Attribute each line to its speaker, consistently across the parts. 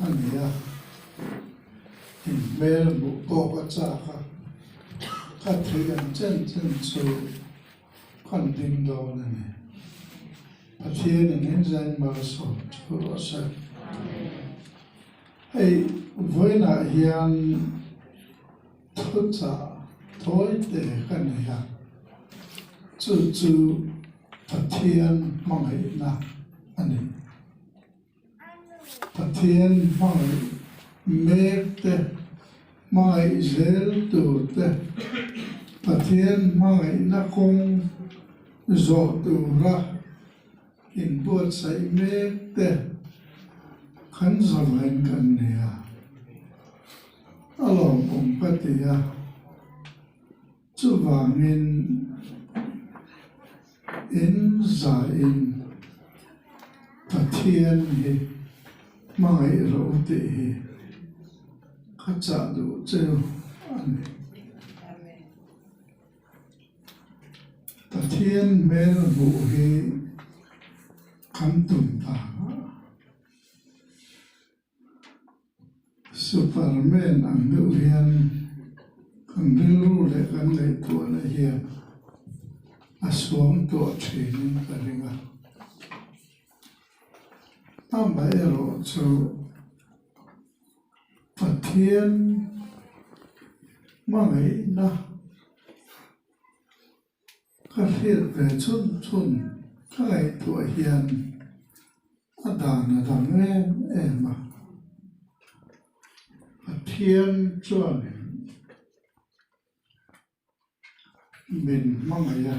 Speaker 1: a ni a, in hmel hmuh pawh ka chak a, ka theih ang chen chen chu kan ding dawn a ni. Pathianin in zain malsawm chu rawh se. Hei vawiinah hian thuchah tawi te ka nei a, chu chu Pathian hmangaihna a ni. Pathian hmangaih mek te, hmangaih zel tur te, Pathian hmangaihna kawng zawh tura inbuatsaih mek te kan zavain kan nei a, a lawmawm ka ti a. Chuvangin in zain Pathian hi hmangaih rawh u tih hi ka chah duh cheu a ni. Pathian hmel hmuh hi kan tum dan a. Superman ang deuh hian kan rilru leh kan ngaihtuahna hian a suam tawh thinin ka ring a. Amaherawh chu Pathian hmangaihna Ka hriat ve chhun chhun ka ngaihtuah hian a dan a dang em em a. Pathian chuanin min hmangaih a,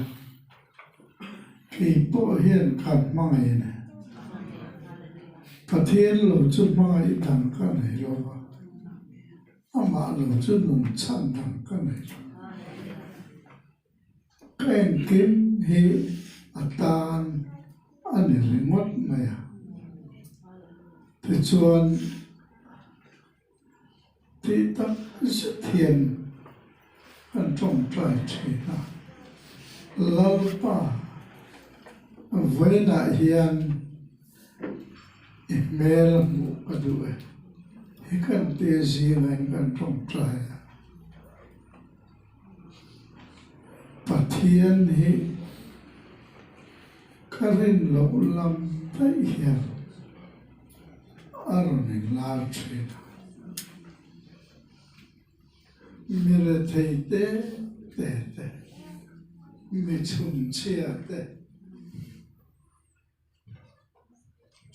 Speaker 1: kei pawh hian ka hmangaih a ni. Pathian lo chu hmangaih dang ka nei lo va. Amah lo chu nun chhan dang ka nei lo. Ka engkim hi a tan a ni ringawt mai a. Tichuan, tih tak zet hian kan tawngtai thin a. Lalpa, vawiinah hian I hmel hmuh ka duh e. Hi kan te zingah in kan tawngtai a. Pathian hi ka rin loh lam daih hian a rawn inlar thin a. Mi rethei te te te, mi chhunchhia te.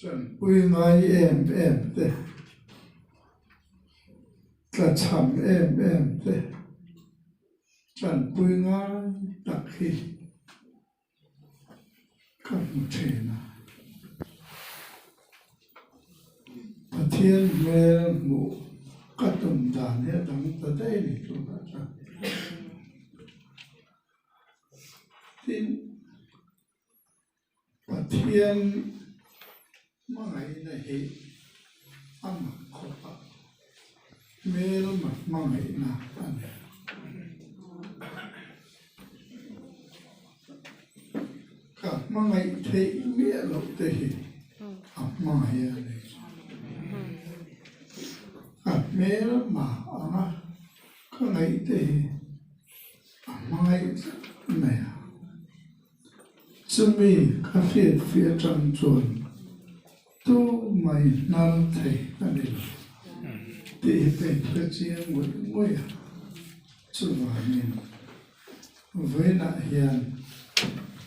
Speaker 1: Tanpui ngai em em te, tlachham em em te, tanpui ngai tak hi ka hmu thin a. Pathian hmel hmuh ka tum dan hi a dang ta daih a ni tunah chuan. Tin. Pathian hmangaihna hi a mak khawp a, hmelma hmangaihna a ni. Ka hmangaih theih miah loh te hi a hmangaih a ni. Ka hmelma anga ka ngaih te hi a hmangaih tlat mai a. Chumi ka hriat fih atang chuan tu mai hnar thei a ni lo tih hi ka inhre chiang ngawih ngawih a. Chuvangin vawiinah hian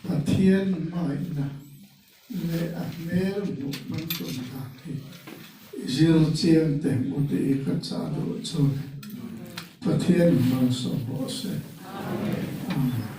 Speaker 1: Pathian hmangaihna leh a hmel hmuh hman tum dan hi zir chiang teh hmu tih hi ka chah duh chu Pathian hmalsawm rawh se. Amen.